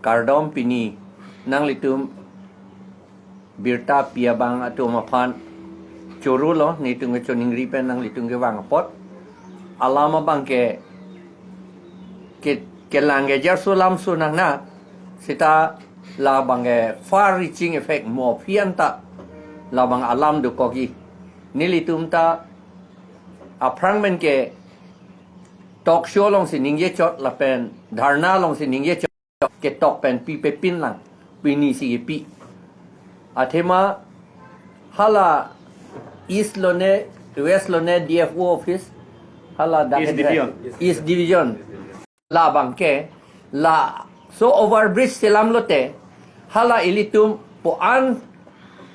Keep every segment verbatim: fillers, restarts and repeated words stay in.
Kardom pini nanglitum birta pi abang atum aphan choro lo, netum kechoningri pen nanglitum kevang apot. Alam abang ke, ke, kelang ke jarso lamso nang na, seta labang ke far reaching effect mo aphi anta labang alam dokokji. Nelitum ta aphrang pen ke talk show alongsi ningje chot lapen dharna alongsi ningje chot, ketok pen pi pepin lang, pini si pi. Athema hala East lo ne, West lo ne, D F O office, hala dak East Division. East Division. Labang ke, laso overbridge selam lote, hala ilitum pu-an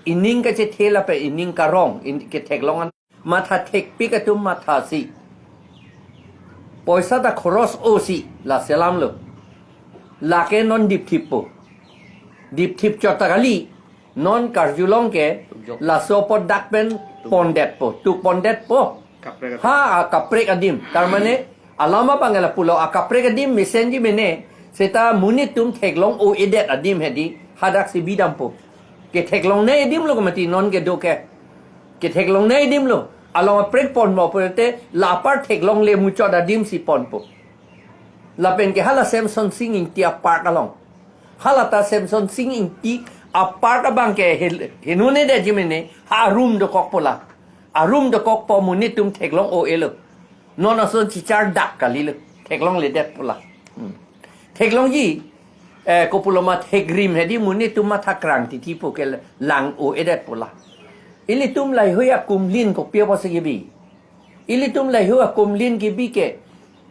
ining kachethe lapen ining karong, in, ketheklong an matha thekpik atum mathasi. Poisa ta khoros osi la selam lo. Lake non dipthippo. Dipthip chot ta kali, non karjulong ke laso apot dak pen pondetpo, tuk pondetpo. Kaprek adim. Ha, a kaprek adim. Tarmane, alam abang ke lapulo, a kaprek adim mesenji mene, seta monit atum theklong o-edet adim hedi, hadak si bidampo. Ketheklongnei adim lo kemati non kedo ke. Ketheklongnei adim lo. Along aprek ponpo pulote, la apar theklongle muchot adim si ponpo. Lapen ke hala Semson Sing Ingti apark along. Hala ta Semson Sing Ingti apark abang ke hel-, henune detji mene, ha arum dokokpo la. Arum dokokpo, monit atum theklong o-elo. Non ason chichar dak kalilo. Theklongledetpo la. Hmm. Theklongji, eh, kopuloma thekrim hedi monit atum matha krang titi po ke lang o-edetpo la. Ilitum laheihui akumlin kopi apotsi kebi? Ilitum laheihui akumlin kebi ke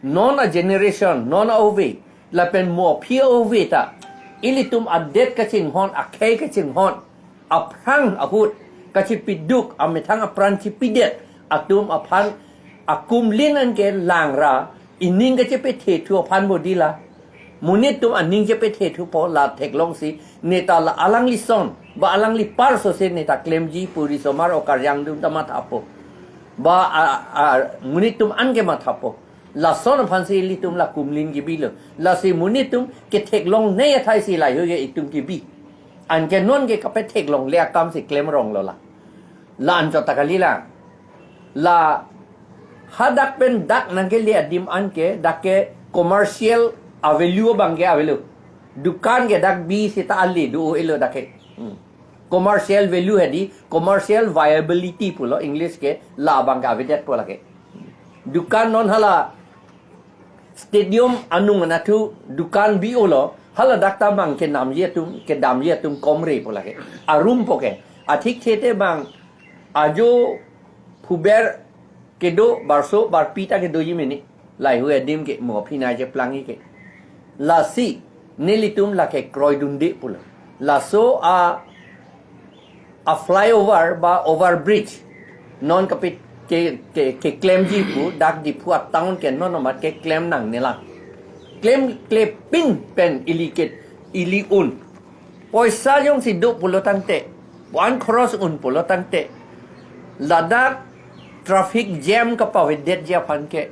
non a generation, non a ove, lapen mo aphi ove ta ilitum adet kachinghon, akhei kachinghon, aphrang ahut kachipiduk, amethang apran chipidet atum aphan akumlin anke langra ining kachepethethu aphan bodi la. Monit atum aning chepethethupo la theklongsi, neta la alangli son, ba alangli parso si neta klemji pu risomar o karyang atum ta mathapo. Ba a, a, monit atum anke mathapo. Lason aphansi ilitum la kumlin kebilo. Lasi monit atum ketheklongnei athai si laheihui ke itum kebi. Anke non ke kapetheklongle akam si klem rong lo la. La anchot ta kali la. La hadak pen dak nangkele adim anke dak ke commercial a-value abang ke avelo. Dukan ke dak bi seta ale do-o-elo dak ke. Hmm. Commercial value hedi, commercial viability pulo English ke, labang ke avedetpo lake. Dukan non hala stadium anung anatthu dukan bi-olo, hala dak ta bang kenamji atum, kedamji atum komrepo lake. Arumpo ke. Athikthe te bang ajo phuber kedo, barso barpi ta kedoji mene. Laheihui adim ke mo aphi nai cheplangji ke. Lasi nelitum lake kroidunde pulo. Laso a, a flyover ba overbridge non kapit ke, ke, keklemji pu dak Diphu a-town ke non amat keklem nangne la. Klemklepin pen ili ke, ili un. Poisa jongsi do pulo tangte, pu-an khoros un pulo tangte, ladak traffic jam kapavedetji aphan ke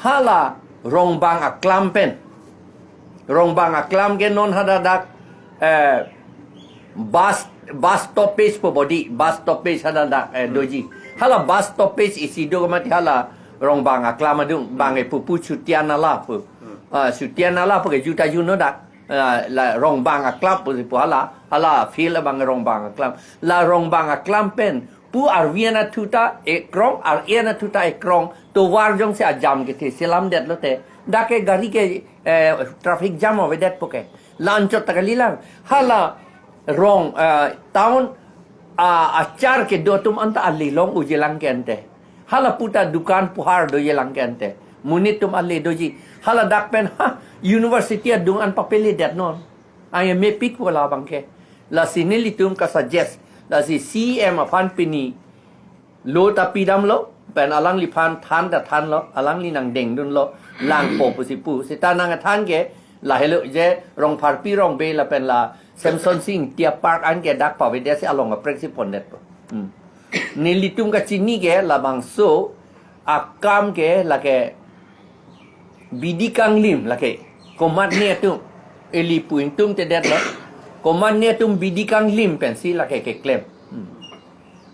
hala Rongbang aklam pen. Rongbang aklam ke non hadak dak, eh, bus, bus stoppage pu bodi, bus stoppage hadak dak, eh, doji. Hala bus stoppage isi do kemati hala Rongbang aklam adung, bang e pupu Chutia Nala pu. Ah, Chutia Nala pu ke juta juno dak. Ah, la Rongbang aklam pusi pu hala, hala field abang Rongbang aklam. La Rongbang aklam pen pu arvi anatthu ta ekrong, ar-e anatthu ta ekrong, tovar jongsi ajam kethe selamdet lote, dak ke gari ke, eh, traffic jam avedetpo ke. La anchot ta kali lang. Hala rong, eh, town a, achar kedo atum anta ale long ujelang ke ante. Hala puta dukan pohar dojelang ke ante. Monit atum ale doji. Hala dak pen, ha, university adung an papeledet non. Ai mepik pu labang ke. Lasi nelitum kasuggest. Lasi C E M aphan pini lo ta pidamlo, pen alangliphan than ta thanlo, alangli nangdengdunlo, langpo pusi pu. Seta nangthan ke, lahelo je Rongpharpi Rongbe lapen la Semson Sing Ingti apark anke dak pavedetsi along aprek si pondetpo. Hmm. Nelitum kachini ke labangso akam ke lake bidi kanglim lake komatne atum. Ili pu ingtungtedetlo. Komatne atum bidi kanglim pensi lake keklem. Hmm.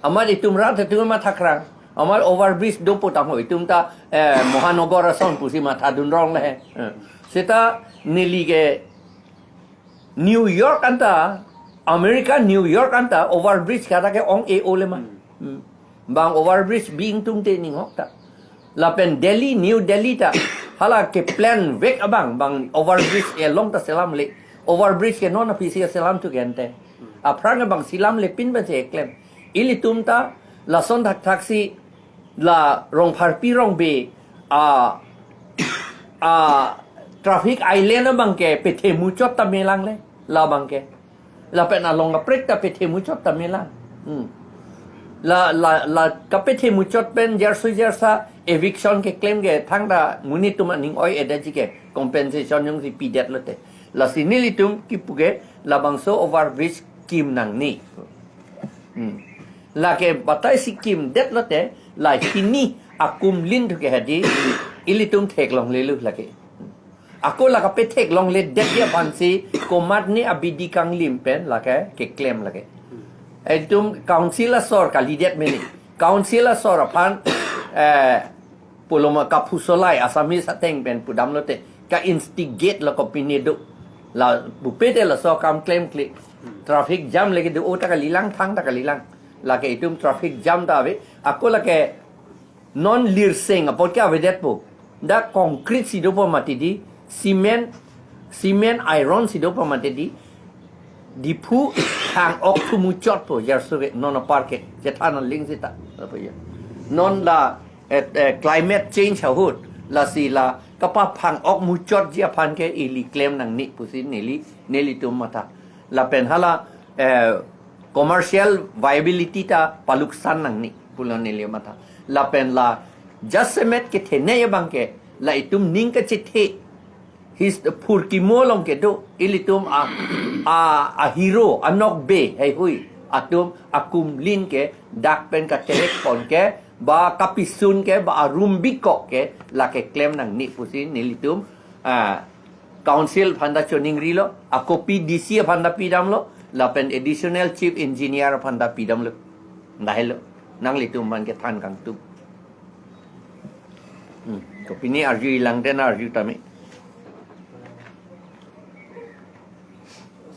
Amat itum rat atum mathakrang. Amat overbridge do pu tangho itum ta, eh, Mohanagar ason pusi mathadun rong le. Eh. Seta neli ke New York anta, America New York anta overbridge kata ke ong e o le ma. Hmm. Bang overbridge bi ingtungte ninghok ta. Lapen Delhi, New Delhi ta. Hala keplan vek abang, bang overbridge along ta selamle. Overbridge ke non aphi si selam tu gente. Aphrang bang selamle pin pensi keklem. Ilitum ta lason thakthaksi la Rongpharpi Rongbe a, a traffic island abang ke pethe muchot ta melang le, labang ke. Lapen along kaprek ta pethe muchot ta melang. Hmm. La, la, la kapethe muchot pen jarsu jarsa eviction keklem ke thangta monit atum aning oi-edetji ke compensation jongsi pidetlote. Lasi nelitum kipu ke labangso overbridge kim nangne. Hmm. Lake batai si kimdetlote, la hini akumlin thu ke hadi, ilitum theklonglelo lake. Ako la kapetheklongledetji aphansi, komatne abidi kanglim pen lake keklem lake. Itum council asor kalidet mene. Council asor aphan, eh, pulo ma kaphusolai Assamese ateng pen pudamlote, ka-instigate lo kopine do. La bupete laso akam klemkle. Traffic jam lake do, o ta kalilang, thang ta kalilang. Lake itum traffic jam ta ave. Ako lake non lirseng apot ke avedetpo. Dak concrete si dopo mati di, cement, cement iron si dopo mati di. Diphu phang-ok thu muchotpo, jarsu ke non apar ke, chethan aling seta. Apa ya? Non la, eh, eh, climate change ahut, lasi la kapaphang-ok muchotji aphan ke ili klem nangne pusi neli, nelitum matha. Lapen hala, eh, commercial viability ta paluksan nangne pulo neli matha. Lapen la jasemet kethenei abang ke, la itum ning kachethe, his phurkimo along kedo, ilitum a, a, a hero, anokbe heihui atum akumlin ke dak pen katehek pon ke, ba kapisun ke, ba arum bikok ke, lake klem nangne pusi nelitum, ah, council aphan ta choningrilo, akopi D C aphan ta pidamlo, lapen additional chief engineer aphan ta pidamlo. Dahelo, nanglitum aphan kethan kangtung. Hmm. Kopine arju ilang den arju tame.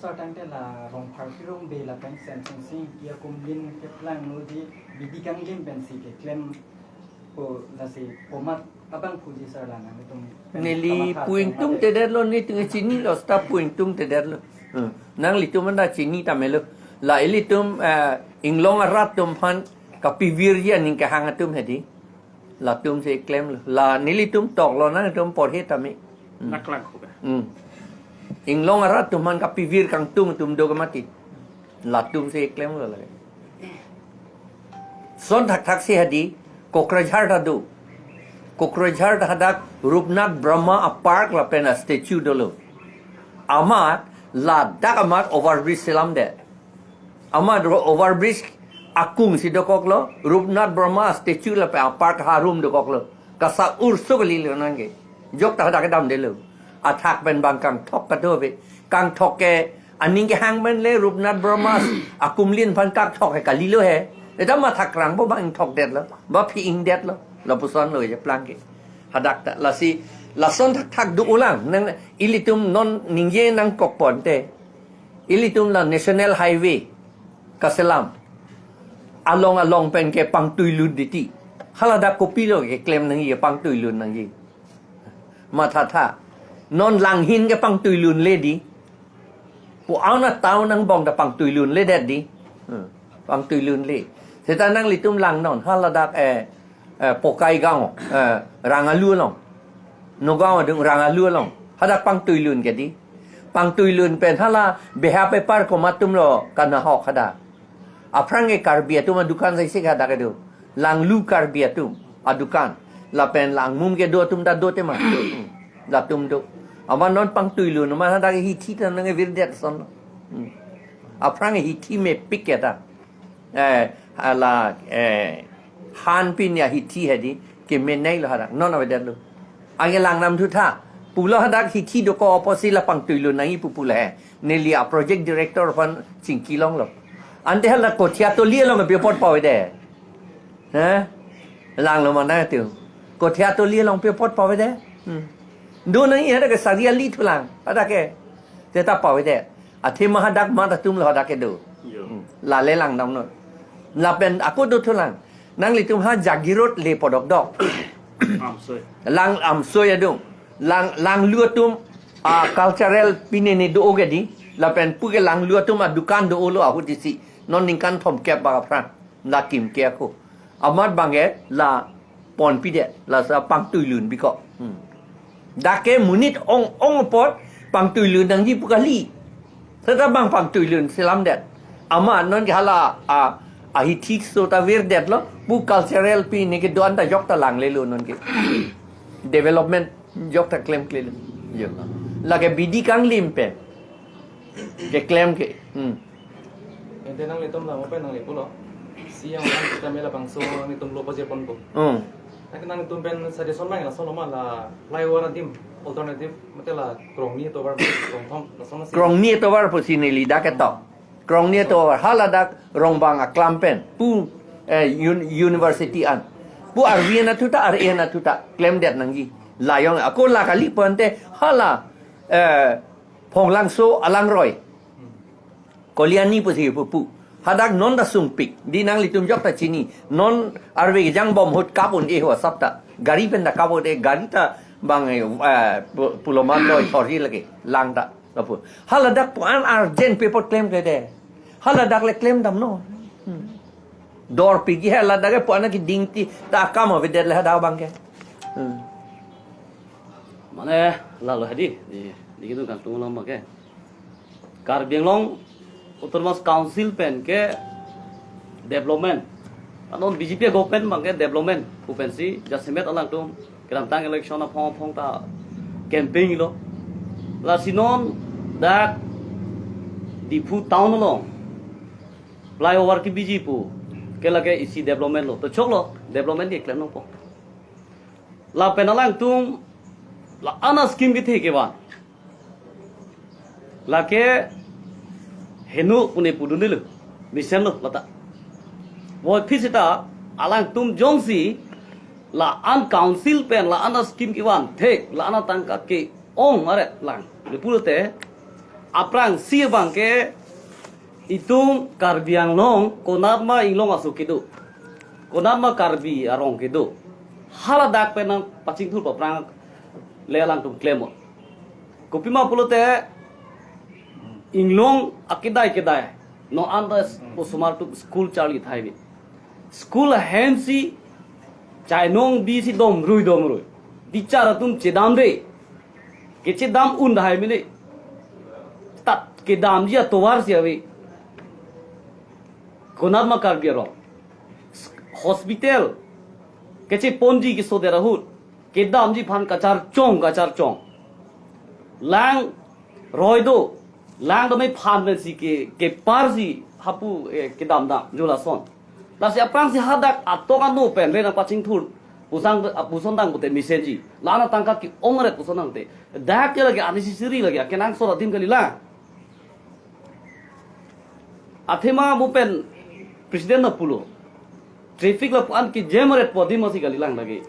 Sir, tangte la Rongpharpi Rongbe lapen Semsonsing Ingti akumlin keplanglo di bidi kanglim pensi keklempo, lasi komat abang puji sir la nangtum pen neli kamatha pu ingtungtedetlo, nelitum chinilo, seta pu ingtungtedetlo. Hmm. Nanglitum anta chini tamelo. La ilitum, eh, inglong arat atum aphan kapivirji aning kehang atum hedi. Latum si klemlo. La nelitum toklo, nangtum porhe tame. Hmm. Naklang ko ba. Hmm. Inglong arat atum aphan kapivir kangtung atum do ke mati. Latum si klemlo lake. Son thakthaksi hadi, Kokrajhar ta do. Kokrajhar ta hadak Rupnath Brahma a park lapen a statue dolo. Amat, ladak amat overbridge selamdet. Amat ro-, overbridge akung si dokoklo, Rupnath Brahma statue lapen a park harum dokoklo. Kasa urso kalilo nangke. Jok ta hadak damdetlo. Athak pen bang kangthok kadove. Kangthok ke aning kehang pen le Rupnath Brahma akumlin aphan kangthok he kalilo he. Eta mathakrangpo bang ingthokdetlo, ba phi ingdetlo. Lapusonlo je plang ke. Hadak ta lasi, lason thakthak do-olang. Nang ilitum non ningje nangkokponte. Ilitum la National Highway kaselam. Along along pen ke pangtuilun titi. Hala dak kopilo keklem nangji, pangtuilun nangji. Mathatha. Non langhin ke pangtuilunle di. Pu auna town angbong ta pangtuilunledet di. Hmm. Pangtuilunle. Seta nanglitum langnon. Hala dak, eh, eh, Pokaigaon, eh, Rangalu along. Nagaon adung Rangalu along. Hadak pangtuilun ke di. Pangtuilun pen hala beha paper komat atumlo kanahok hadak. Aphrang ke Karbi atum adukan saisik hadak kedo. Langlu Karbi atum adukan. Lapen langmum kedo atum ta do tema. Latum do. Amat non pangtuilun, amat hadak hithi ta nangvirdet ason. Hmm. Aphrang hithi mepik ke ta. Eh, hala, eh, han pini ahithi hedi, kemeneilo hadak, non avedetlo. Anke langnam thutha, Pulo hadak hithi dokok apotsi la pangtuilun nangji pu pulo he. Neli a project director aphan chingki longlo. Ante hala Kothia Toli along pi apot pavede. He? Langlo mana tu. Kothia Toli along pi apot pavede. Hmm. Do nangji hadak ke Sariali thulang. Hadak ke. Teta pavede. Athema hadak mat atum lo hadak kedo. Yo. Hmm. Lale langdamnon. Lapen ako do thulang. Nanglitum ha Jagiroad le podokdok. Amsoi. Lang Amsoi adung. Lang Langlu atum a cultural pinene do oge di. Lapen puke Langlu atum a dukan do olo ahut isi. Non ningkan thomkep bak aphrang. La kimke ako. Amat bangke la ponpidet, lasi pangtuilun bikok. Hmm. Dak ke monit ong ong apot pangtuilun nangji pu kali. Seta bang pangtuilun selamdet. Amat nonke hala a ahithi so ta virdetlo, pu cultural pineke do-an ta jokta langlelo nonke. Development jokta klemklelo. Jo. Lake bidi kanglim pen. Keklem ke. Hmm. Ante nanglitum la mo pen nangli pulo. Si yang orang kita mela bangso nanglitum lo paje ponpo. Hmm. Tapi nanglitum pen suggestion lang lason lo ma la flyover adim alternative mate la krongni atovar krongthom lason si. Krongni atovar pusi neli dak ketok. Krongni atovar hala dak Rongbang aklam pen. Pu eh, un- university an. Pu arvi an athuta, ar-e an athuta. Klemdet nangji. Layong ako la kali pu ante hala eh, Phonglangso alangroi. Koliani pusi pupu. Hadak non ta sungpik. Di nanglitum jokta chini. Non arve kejang bom ahut kap un-e ho asap ta. Gari pen ta kap un-e, gari ta bang eh, eh, pu- puloman doi thorji lake. Lang ta. Lapu. Hala dak pu-an urgent pi apot klemklede. Hala dak le klemdamnon. Hmm. Dor pigi hala dak ke pu-an keding ti ta kam avedet le hadak bangke. Hmm. Mane lalo hadi di di gitu kan tung lama ke. Karbi Anglong Autonomous Council pen ke development. Anon B J P government bangke development pu pensi jasemet alangtum kedamtang election aphong aphong ta campaign lo. Lasi non dak Diphu town along flyover kebiji pu ke lake isi development lo. To choklo development ke klemnangpo. Lapen alangtum la-an a scheme kethe kevan. Lake heno pune pudun dilo. Mesen lo lata. Voiphit seta alangtum jongsi la-an council pen la-an a scheme kevan thek la-an atangka ke-ong aret lang. Depulote aphrangsi bangke itum Karbi Anglong konatma inglong aso kedo. Konatma Karbi arong kedo. Hala dak pen nangpachingthur aphrang le alangtum klemnon. Kopima pulote inglong akedai kedai. Non anta osomar atum school charli thai bi. School ahensi chainong bisi domrui domrui. Teacher atum chedamde. Kechedam un dahai mene. Tat kedamji atovar si ave. Konatma Karbi arong. Hospital. Kecheponji kesodet ahut. Kedamji aphan kacharchong kacharchong. Lang roi do. Lang do me phan pensi ke keparsi hapu eh, kedamdam jolason. Lasi aphrangsi hadak atok ano pen le nangpachingthur. Pusang pusondang pute mesenji. La-an atangka ke-ong aret pusondang te. Dak ke lake unnecessary lake kenangsot adim kali la. Athema mo pen president na pulo. Traffic lapu-an ke jam aret pu adim si kali lang lake.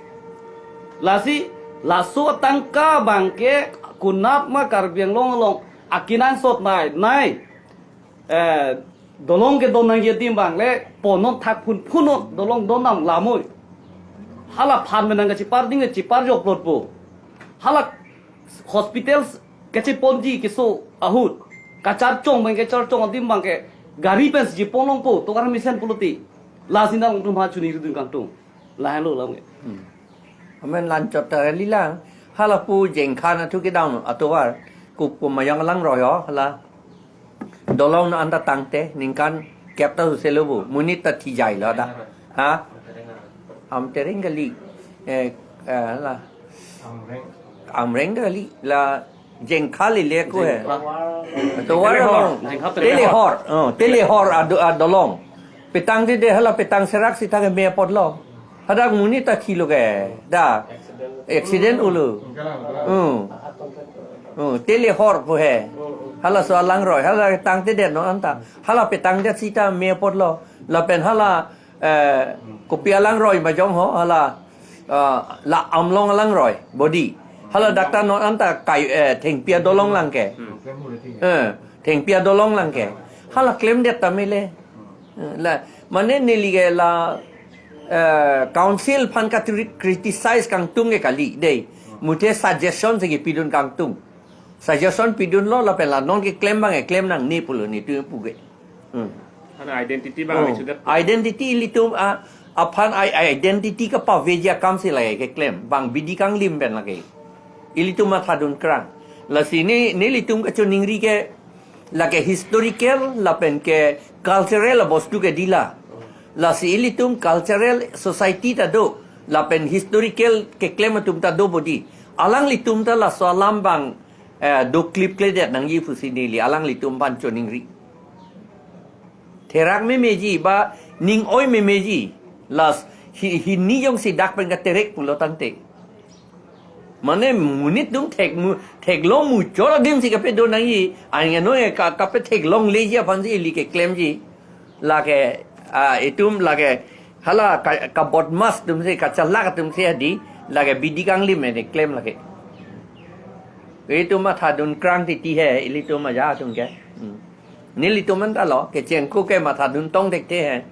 Lasi laso atangka bangke konatma Karbi Anglong along akenangsot nai nai. Eh, dolong kedon nangji adim bang le ponnon thak phun phunnon dolong donnang lamoi. Hala phan menang kachepar ding chepar jokplotpo. Hala hospital kecheponji keso ahut. Kacharchong bang kacharchong adim bangke gari pensi ponlongpo tovar mesen pulote. Lasi nangtum ha chuni ridun kangtung. Lahenlo lam ke. Hmm. Amen lanchot ta rally lang. Hala pu Jengkha na thu kedam atovar. Kup kumayang lang royo hala. Dolong na anta tangte ningkan kep ta selo bu. Monit ta thijai lo da. Ha? Amtereng kali. Eh, eh, la. Amreng kali la Jengkha le le ko he. Jengkha. Tovar Telehor. Along. Jengkha Telehor. Telehor. Oh, Telehor ado adolong. Petang de de hala petang serak si thang me apot lo. Hadak monit ta thilo ke. Da. Accident ulu. Hmm. Hmm. Tele hor pu he. Halaso alangroi. Hala tangtedet non anta. Hala petangdet sita me apotlo. Lapen hala, eh, kopi alangroi ma jong ho. Hala, eh, la Amlong alangroi. Bodi. Hala doctor non anta kai, eh, Thengpi adolong lang ke. Eh, Thengpi adolong lang ke. Hala klemdet ta mele. Eh, la, mane neli ke la, eh, council aphan ka tri-, criticize kangtung ke kali dei. Muthe suggestion si kepidun kangtung. Suggestion pidunlo lapen la non keklem abang keklem nangne pulo netum pu ke. Hmm. Ana identity abang Oh, ni sudah. Identity ilitum a, aphan i-, identity kapaveji akam si lake keklem. Bang bidi kanglim pen lake. Ilitum mathadun krang. Lasi ne, nelitum kachoningri ke lake historical lapen ke cultural abostu ke dila. Lasi ilitum cultural society ta do. Lapen historical keklem atum ta do bodi. Alanglitum ta laso alam abang, eh, doklipkledet nangji pusi neli alanglitum aphan choningri. Therak memeji ba ning oi memeji. Lasi hi, hini jongsi dak pen katerek pulo tangte. Mane monit atum thek mu, theklong muchot adim si kapedun nangji. Aning ano e ka, kapetheklongleji aphan si ili keklemji. Lake, ah, itum lake hala ka, kabodmas atum si, kachalak atum si hadi, lake bidi kanglim e keklem lake. Itum mathadun krang titi he, ilitum aja atum ke. Hmm. Nelitum anta lo, kechengko ke mathadun tong thekthe he.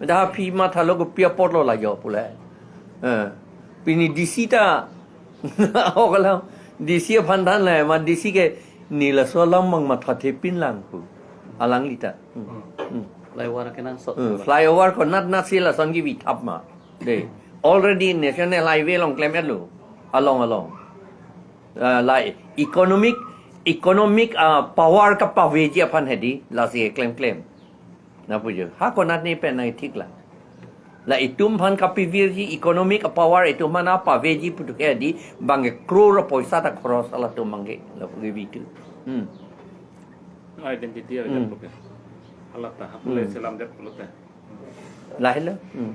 Dah phi mathalo kopi apotlo la jo pule. Eh, pini D C ta, oh, kalau D C aphan thanle, ma D C ke ne laso alam abang mathathepin lang pu. Alangli ta. Hmm. Hmm. Flyover kenangsot. Hmm. Flyover konat nat si lason kevithap ma. Dei. Already National Highway along klemlo. Along along. Ah, la economic, economic, ah, power kapaveji aphan hedi, lasi klemklem. Na pujo. Ha konat ne pen nangthik la. La itum aphan kapivirji economic power itum aphan kapaveji putu ke hedi, bang ke crore poisa ta khoros alatum bang ke, la pujo bitu. Hmm. Identity Hmm. aja puke. Alat ta, hapule Hmm. selam det pulote. Lahelo. Hmm.